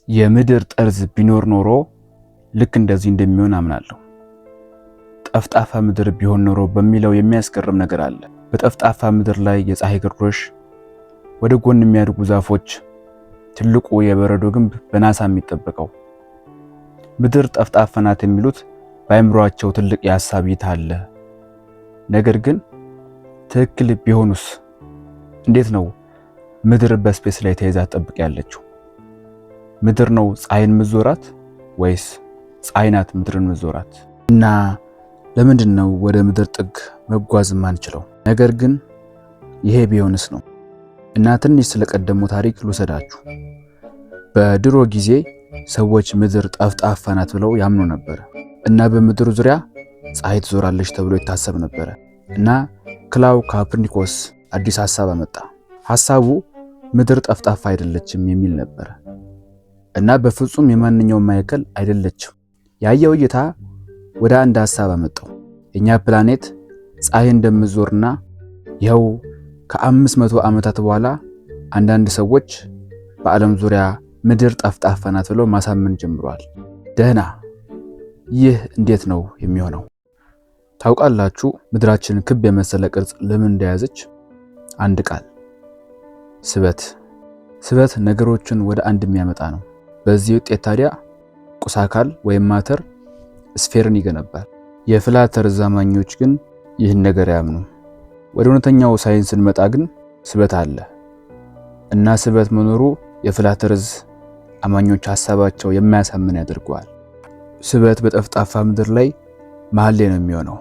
የምድር ጠርዝ ቢኖር ኖሮ ልክ እንደዚህ እንደሚሆን አምናለሁ። ጠፍጣፋ ምድር ቢሆን ኖሮ በሚለው የሚያስገርም ነገር አለ። በጠፍጣፋ ምድር ላይ የፀሐይ ግርዶሽ፣ ወደ ጎን የሚያድጉ ዛፎች፣ ትልቁ የበረዶ ግንብ በናሳ የሚጠበቀው። ምድር ጠፍጣፋ ናት የሚሉት በአእምሯቸው ትልቅ የሐሳብ እይታ አለ። ነገር ግን ትክክል ቢሆኑስ? እንዴት ነው ምድር በ space ላይ ተይዛ ትጠብቅ ያለችው? ምድር ነው ፀሐይን ምዞራት ወይስ ፀሐይ ናት ምድርን ምዞራት? እና ለምንድን ነው ወደ ምድር ጥግ መጓዝ ማንችለው? ነገር ግን ይሄ ቢሆንስ ነው። እና ትንሽ ስለቀደመው ታሪክ ልውሰዳችሁ። በድሮ ጊዜ ሰዎች ምድር ጠፍጣፋ ናት ብለው ያምኑ ነበር እና በምድር ዙሪያ ፀሐይ ትዞራለች ተብሎ ይታሰብ ነበረ። እና ክላው ኮፐርኒኮስ አዲስ ሐሳብ አመጣ። ሐሳቡ ምድር ጠፍጣፋ አይደለችም የሚል ነበረ እና በፍጹም የማንኛውም ማዕከል አይደለችም። ያየው እይታ ወደ አንድ ሐሳብ አመጣው። የኛ ፕላኔት ፀሐይ እንደምትዞርና ይኸው ከ500 ዓመታት በኋላ አንዳንድ ሰዎች በዓለም ዙሪያ ምድር ጠፍጣፋ ናት ብለው ማሳመን ጀምረዋል። ደህና፣ ይህ እንዴት ነው የሚሆነው? ታውቃላችሁ ምድራችን ክብ የመሰለ ቅርጽ ለምን እንደያዘች? አንድ ቃል፣ ስበት። ስበት ነገሮችን ወደ አንድ የሚያመጣ ነው። በዚህ ውጤት ታዲያ ቁስ አካል ወይም matter sphere ን ይገነባል። የ flat earth አማኞች ግን ይህን ነገር አያምኑም። ወደ እውነተኛው ሳይንስ ስንመጣ ግን ስበት አለ እና ስበት መኖሩ የ flat earth አማኞች ሀሳባቸው የማያሳምን ያደርገዋል። ስበት በጠፍጣፋ ምድር ላይ መሀል ላይ ነው የሚሆነው፣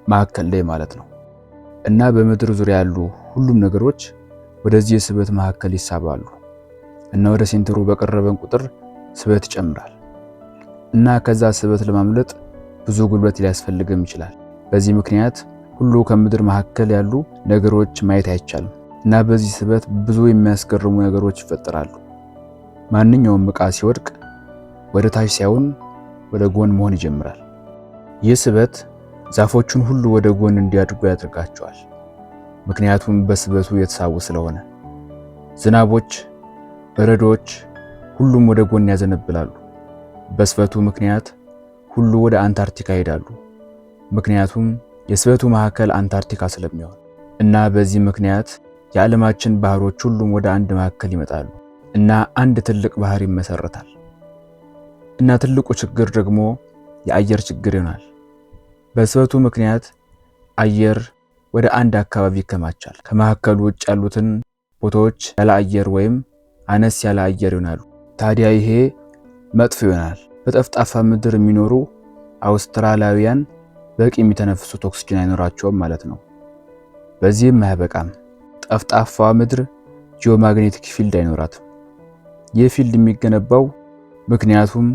ማዕከል ላይ ማለት ነው። እና በምድር ዙሪያ ያሉ ሁሉም ነገሮች ወደዚህ የስበት ማዕከል ይሳባሉ እና ወደ center ኡ በቀረበን ቁጥር ስበት ይጨምራል እና ከዛ ስበት ለማምለጥ ብዙ ጉልበት ሊያስፈልግም ይችላል። በዚህ ምክንያት ሁሉ ከምድር መካከል ያሉ ነገሮች ማየት አይቻልም እና በዚህ ስበት ብዙ የሚያስገርሙ ነገሮች ይፈጠራሉ። ማንኛውም ዕቃ ሲወድቅ ወደ ታች ሳይሆን ወደ ጎን መሆን ይጀምራል። ይህ ስበት ዛፎቹን ሁሉ ወደ ጎን እንዲያድጉ ያደርጋቸዋል። ምክንያቱም በስበቱ የተሳቡ ስለሆነ። ዝናቦች፣ በረዶዎች ሁሉም ወደ ጎን ያዘነብላሉ። በስበቱ ምክንያት ሁሉ ወደ አንታርክቲካ ይሄዳሉ። ምክንያቱም የስበቱ ማዕከል አንታርክቲካ ስለሚሆን እና በዚህ ምክንያት የዓለማችን ባህሮች ሁሉም ወደ አንድ ማዕከል ይመጣሉ እና አንድ ትልቅ ባህር ይመሰረታል። እና ትልቁ ችግር ደግሞ የአየር ችግር ይሆናል። በስበቱ ምክንያት አየር ወደ አንድ አካባቢ ይከማቻል። ከማዕከሉ ውጭ ያሉትን ቦታዎች ያለ አየር ወይም አነስ ያለ አየር ይሆናሉ። ታዲያ ይሄ መጥፎ ይሆናል። በጠፍጣፋ ምድር የሚኖሩ አውስትራሊያውያን በቂ የሚተነፍሱት ኦክስጅን አይኖራቸውም ማለት ነው። በዚህም አያበቃም። ጠፍጣፋ ምድር geomagnetic field አይኖራትም። ይህ field የሚገነባው ምክንያቱም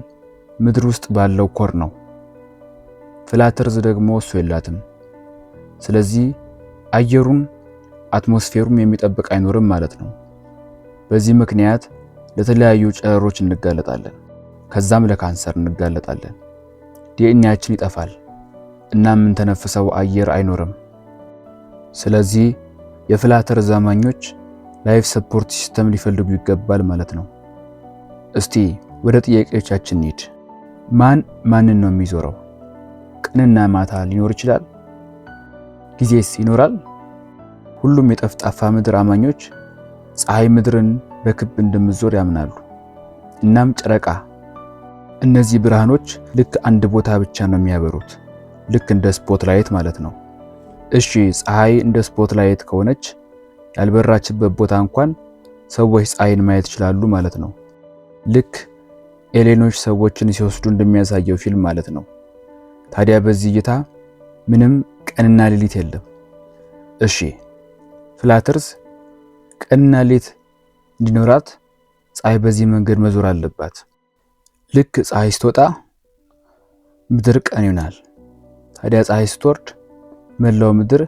ምድር ውስጥ ባለው core ነው። Flat earth ደግሞ እሱ የላትም። ስለዚህ አየሩን atmosphere ኡም የሚጠብቅ አይኖርም ማለት ነው። በዚህ ምክንያት ለተለያዩ ጨረሮች እንጋለጣለን። ከዛም ለካንሰር እንጋለጣለን። ዲኤንኤያችን ይጠፋል እና የምንተነፍሰው አየር አይኖርም። ስለዚህ የ flat earth አማኞች life support system ሊፈልጉ ይገባል ማለት ነው። እስቲ ወደ ጥያቄዎቻችን እንሂድ። ማን ማንን ነው የሚዞረው? ቀንና ማታ ሊኖር ይችላል? ጊዜስ ይኖራል? ሁሉም የጠፍጣፋ ምድር አማኞች ፀሐይ ምድርን በክብ እንደምትዞር ያምናሉ። እናም ጨረቃ። እነዚህ ብርሃኖች ልክ አንድ ቦታ ብቻ ነው የሚያበሩት፣ ልክ እንደ spotlight ማለት ነው። እሺ፣ ፀሐይ እንደ spotlight ከሆነች ያልበራችበት ቦታ እንኳን ሰዎች ፀሐይን ማየት ይችላሉ ማለት ነው። ልክ alien ኦች ሰዎችን ሲወስዱ እንደሚያሳየው ፊልም ማለት ነው። ታዲያ በዚህ እይታ ምንም ቀንና ሌሊት የለም። እሺ፣ flat earth ቀንና ሌሊት እንዲኖራት ፀሐይ በዚህ መንገድ መዞር አለባት። ልክ ፀሐይ ስትወጣ ምድር ቀን ይሆናል። ታዲያ ፀሐይ ስትወርድ መላው ምድር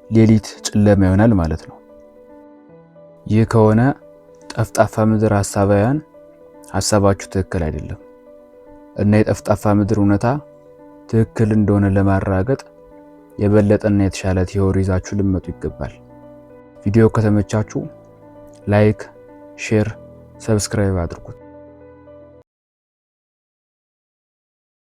ሌሊት ጨለማ ይሆናል ማለት ነው። ይህ ከሆነ ጠፍጣፋ ምድር ሀሳባውያን ሀሳባችሁ ትክክል አይደለም እና የጠፍጣፋ ምድር እውነታ ትክክል እንደሆነ ለማረጋገጥ የበለጠና የተሻለ theory ይዛችሁ ልትመጡ ይገባል። ቪዲዮ ከተመቻችሁ like፣ share፣ subscribe አድርጉት።